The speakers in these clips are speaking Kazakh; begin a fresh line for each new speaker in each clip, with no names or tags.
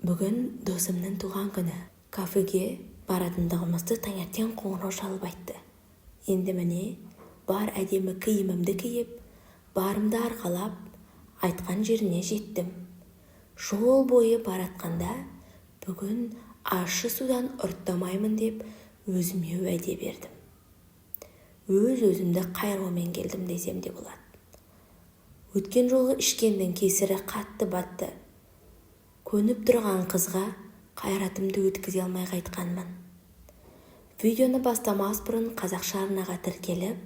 Бүгін досымның туған күні. Кафеге баратындығымызды таңертең қоңырау шалып айтты. Енді міне, бар әдемі киімімді киіп, барымды арқалап, айтқан жеріне жеттім. Жол бойы баратқанда бүгін ащы судан ұрттамаймын деп өзіме уәде бердім. Өз-өзімді қайраумен келдім десем де болады. Өткен жолғы ішкеннің кесірі қатты батты. Көніп тұрған қызға қайратымды өткізе алмай қайтқанмын. Видеоны бастамас бұрын қазақша арнаға тіркеліп,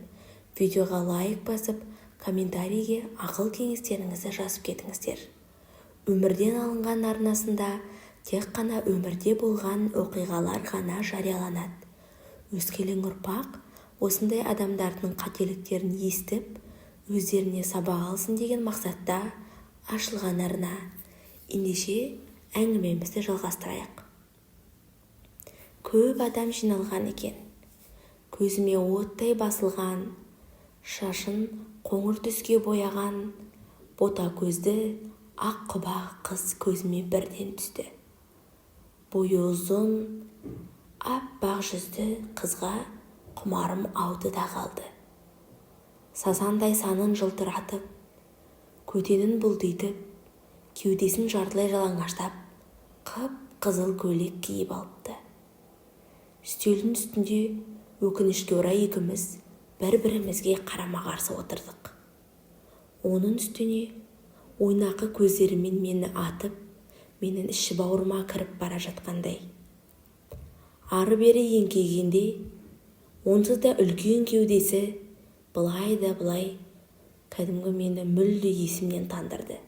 видеоға лайк басып, комментарийге ақыл-кеңестеріңізді жазып кетіңіздер. Өмірден алынған арнасында тек қана өмірде болған оқиғалар ғана жарияланады. Өскелең ұрпақ осындай адамдардың қателіктерін естіп, өздеріне сабақ алсын деген мақсатта ашылған арна. Ендеше, әңгімемізді жалғастырайық. Көп адам жиналған екен. Көзіме оттай басылған, шашын қоңыр түске бояған, бота көзді, ақ құба қыз көзіме бірден түсті. Бойы ұзын, аппақ жүзді қызға құмарым ауды да қалды. Сазандай санын жылтыратып, көтенін бұлтитып, кеудесін жартылай жалаңаштап, қып-қызыл көйлек киіп алыпты. Үстелдің үстінде өкінішке орай екеуміз бір-бірімізге қарама-қарсы отырдық. Оның үстіне ойнақы көздерімен мені атып, менің іші-бауырыма кіріп бара жатқандай. Ары-бері еңкейгенде, онсыз да үлкен кеудесі былай да былай кәдімгі мені мүлде есімнен тандырды.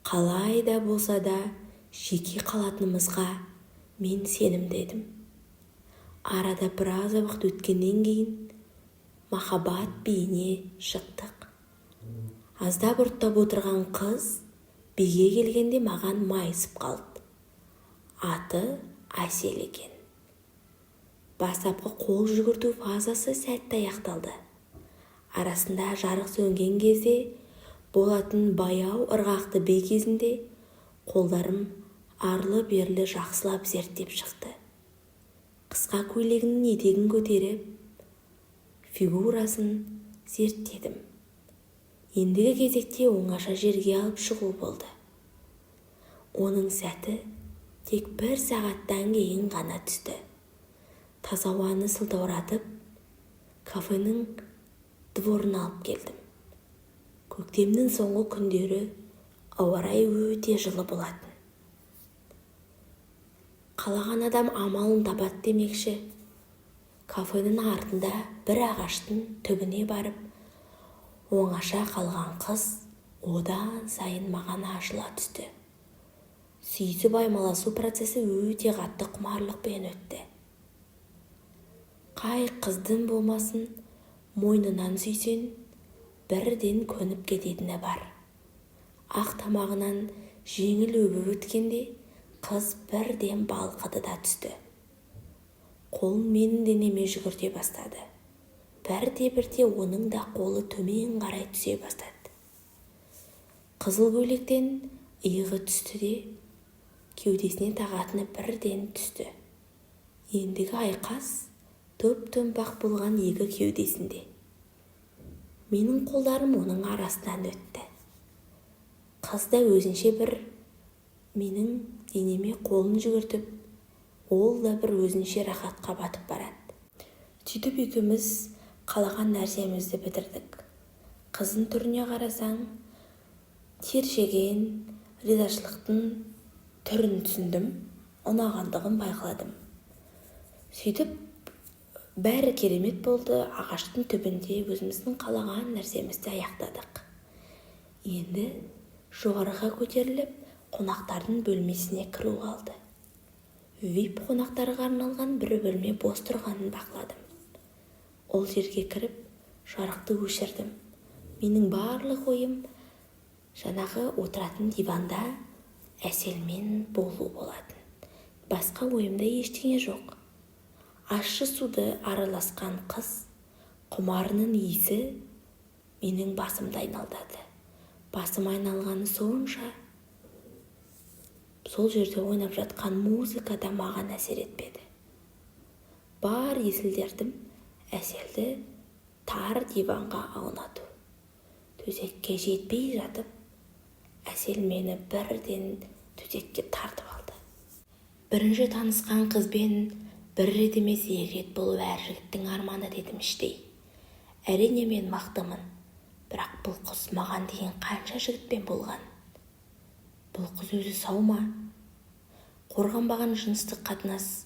Қалай да болса да жеке қалатынымызға мен сенімді едім. Арада біраз уақыт өткеннен кейін махаббат биіне шықтық. Аздап ұрттап отырған қыз биге келгенде маған майысып қалды. Аты Әсел екен. Бастапқы қол жүгірту фазасы сәтті аяқталды. Арасында жарық сөнген кезде болатын баяу ырғақты би кезінде қолдарым арлы-берлі жақсылап зерттеп шықты. Қысқа көйлегінің етегін көтеріп, фигурасын зерттедім. Ендігі кезекте оңаша жерге алып шығу болды. Оның сәті тек бір сағаттан кейін ғана түсті. Таза ауаны сылтауратып, кафенің дворына алып келдім. Көктемнің соңғы күндері ауа райы өте жылы болатын. Қалаған адам амалын табады демекші, кафенің артында бір ағаштың түбіне барып, оңаша қалған қыз одан сайын маған ашыла түсті. Сүйісіп аймаласу процесі өте қатты құмарлықпен өтті. Қай қыздың болмасын мойнынан сүйсең, бірден көніп кететіні бар. Ақ тамағынан жеңіл өбіп өткенде, қыз бірден балқыды да түсті. Қолын менің денеме жүгірте бастады. Бірте-бірте оның да қолы төмен қарай түсе бастады. Қызыл көйлектен иығы түсті де, кеудесіне тағатыны бірден түсті. Ендігі айқас топ-томпақ болған екі кеудесінде. Менің қолдарым оның арасынан өтті. Қыз да өзінше бір менің денеме қолын жүгіртіп, ол да бір өзінше рахатқа батып барады. Сөйтіп екеуміз қалаған нәрсемізді бітірдік. Қыздың түріне қарасаң, тершіген ризашылықтың түрін түсіндім, ұнағандығын байқадым. Сөйтіп бәрі керемет болды. Ағаштың түбінде өзіміздің қалаған нәрсемізді аяқтадық. Енді жоғарыға көтеріліп, қонақтардың бөлмесіне кіру қалды. VIP қонақтарға арналған бір бөлме бос тұрғанын бақыладым. Ол жерге кіріп, жарықты өшірдім. Менің барлық ойым жаңағы отыратын диванда Әселмен болу болатын. Басқа ойымда ештеңе жоқ. Ащы суды араласқан қыз құмарының иісі менің басымды айналдырды. Басым айналғаны сонша, Сол жерде ойнап жатқан музыка да маған әсер етпеді. Бар есіл дертім Әселді тар диванға аунату. Төсекке жетпей жатып, Әсел мені бірден төсекке тартып алды. Бірінші танысқан қызбен бір рет емес, екі рет болу әр жігіттің арманы, дедім іштей. Әрине, мен мықтымын, бірақ бұл қыз маған дейін қанша жігітпен болған? Бұл қыз өзі сау ма? Қорғанбаған жыныстық қатынас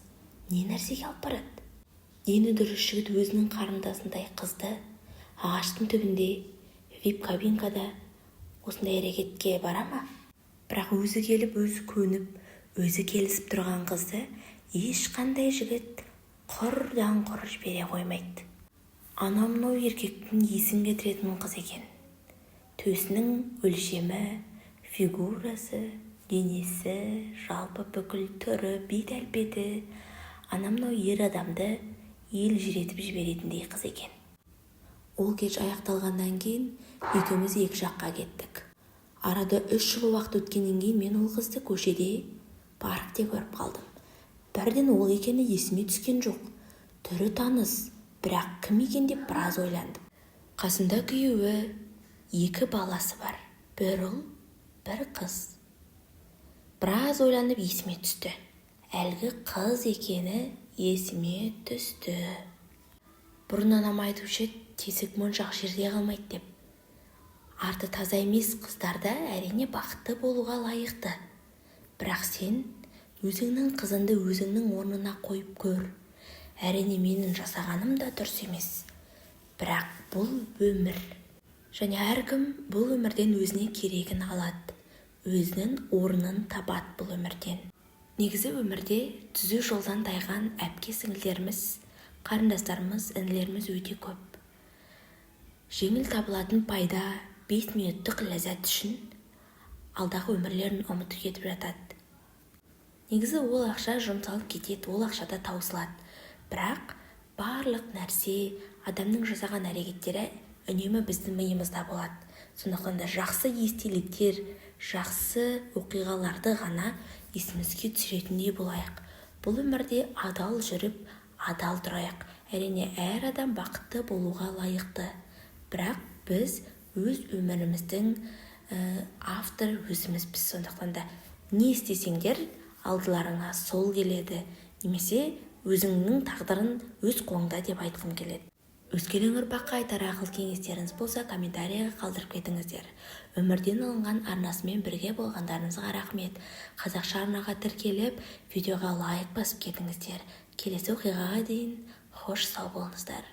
не нәрсеге алып барады? Дені дұрыс жігіт өзінің қарындасындай қызды ағаштың түбінде, вип кабинкада осындай әрекетке бара ма? Бірақ өзі келіп, өзі көніп, өзі келісіп тұрған қызды ешқандай жігіт құрдан құр жібере қоймайды. Анау мынау еркектің есін кетіретін қыз екен. Төсінің өлшемі, фигурасы, денесі, жалпы бүкіл түрі, бет әлпеті анау мынау ер адамды елжіретіп жіберетіндей қыз екен. Ол кеш аяқталғаннан кейін екеуміз екі жаққа кеттік. Арада 3 жыл уақыт өткеннен кейін мен ол қызды көшеде, паркте көріп қалдым. Бірден ол екені есіме түскен жоқ. Түрі таныс, бірақ кім екен деп біраз ойландым. Қасында күйеуі, екі баласы бар, бір ұл, бір қыз. Біраз ойланып, есіме түсті, әлгі қыз екені есіме түсті. Бұрын анам айтушы еді, тесік моншақ жерде қалмайды деп. Арты таза емес қыздар да, әрине, бақытты болуға лайықты. Бірақ сен өзіңнің қызыңды өзіңнің орнына қойып көр. Әрине, менің жасағаным да дұрыс емес, бірақ бұл өмір және әркім бұл өмірден өзіне керегін алады, өзінің орнын табады бұл өмірден. Негізі, өмірде түзу жолдан тайған әпке-сіңілдеріміз, қарындастарымыз, інілеріміз өте көп. Жеңіл табылатын пайда, 5 минуттық ләззат үшін алдағы өмірлерін ұмытып кетіп жатады. Негізі, ол ақша жұмсалып кетеді, ол ақша да таусылады, бірақ барлық нәрсе, адамның жасаған әрекеттері үнемі біздің миымызда болады. Сондықтан да жақсы естеліктер, жақсы оқиғаларды ғана есімізге түсіретіндей болайық. Бұл өмірде адал жүріп, адал тұрайық. Әрине, әр адам бақытты болуға лайықты, бірақ біз өз өміріміздің авторы өзімізбіз. Сондықтан да не істесеңдер, алдыларыңа сол келеді немесе өзіңнің тағдырың өз қолыңда деп айтқым келеді. Өскелең ұрпаққа айтар ақыл кеңестеріңіз болса, комментарийға қалдырып кетіңіздер. Өмірден алынған арнасымен бірге болғандарыңызға рахмет. Қазақша арнаға тіркеліп, видеоға лайк басып кетіңіздер. Келесі оқиғаға дейін қош сау болыңыздар.